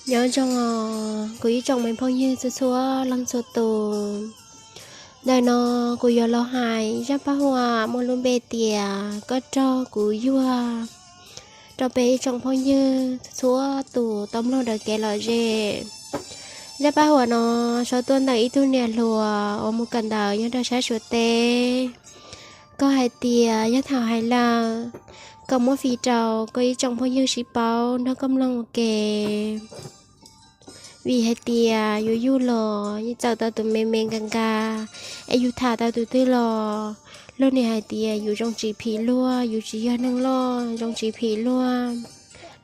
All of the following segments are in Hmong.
Nyob zoo os kuv ib tsoom me phooj ywg txhua txhua leej txhua tus. Ntawm no kuv yuav los hais zaj paj huam muaj lub npe tias Koj rog kuv yuag rau peb ib tsoom phooj ywg txhua tus tau mloog dawm kev lom zem. Zaj paj huam no sau tuaj ntawm ib tug niam hluas uas mus kawm ntawv nyob rau sab Suav teb. Koj hais tias yog thaum hais lawm, koj muab fij rau koj ib tsoom phooj ywg sib paub nrog koj mloog ua ke. Vim hais tias yus yug los yeej txawm tau tus me me nkag nkag, es yus tham tau tus twg los luag niaj hais tias yus zoo tsis phim luag, yus tsis yog neeg loj zoo tsis phim luag.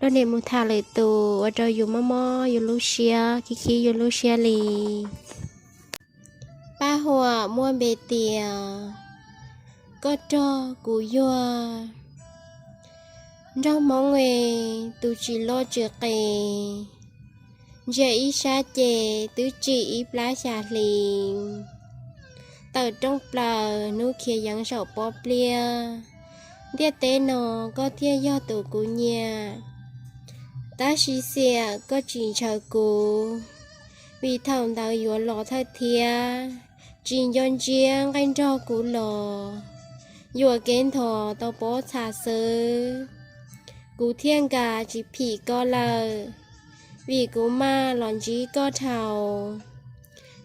Luag niaj mus tham lwm tus ua rau yus mob mob yus lub siab, khib khib yus lub siab li. Paj huam muaj npe tias Koj rog kuv yuag. Nraug Hmoob es tus tsis loj tsis qis, ntsia ib sab ces twb tsim ib plab xya hli. Tawm rooj plaws hnub khiav yeev saum pob pliab, ntiaj teb no koj thiaj yog tus kuv nyiam. Tab sis xiam koj tsis ntshaw kuv, vim thaum ntawd yuav los thawj thiab, tsis nco ntsiab nqaij nrog kuv los, yuam kev nthos tau pob txha xwb. Kuv thiaj nkag tsis phim koj lawm, vim kuv maj los ntsib koj dhau,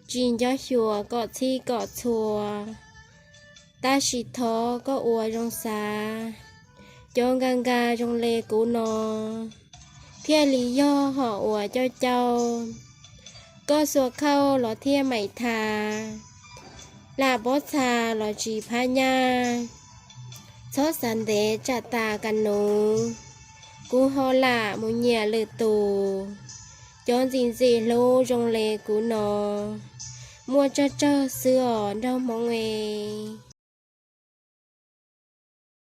tsis nco xyuas kom txhij kom txhua. Tab sis thov koj ua zoo xav, cov nkag nkag zoo le kuv no, thiaj li yog hom uas coj cauj. Koj xuas khauj los thiaj maim tha, lam pob txha los tsis phab nyaj. Txhob xav ntev tsam tas ka nuv, kuv ho lam mus nyiam lwm tus. Cov ntxim ntxim hlub zoo le kuv no, muaj tsawg tsawg xwb os nraug Hmoob e.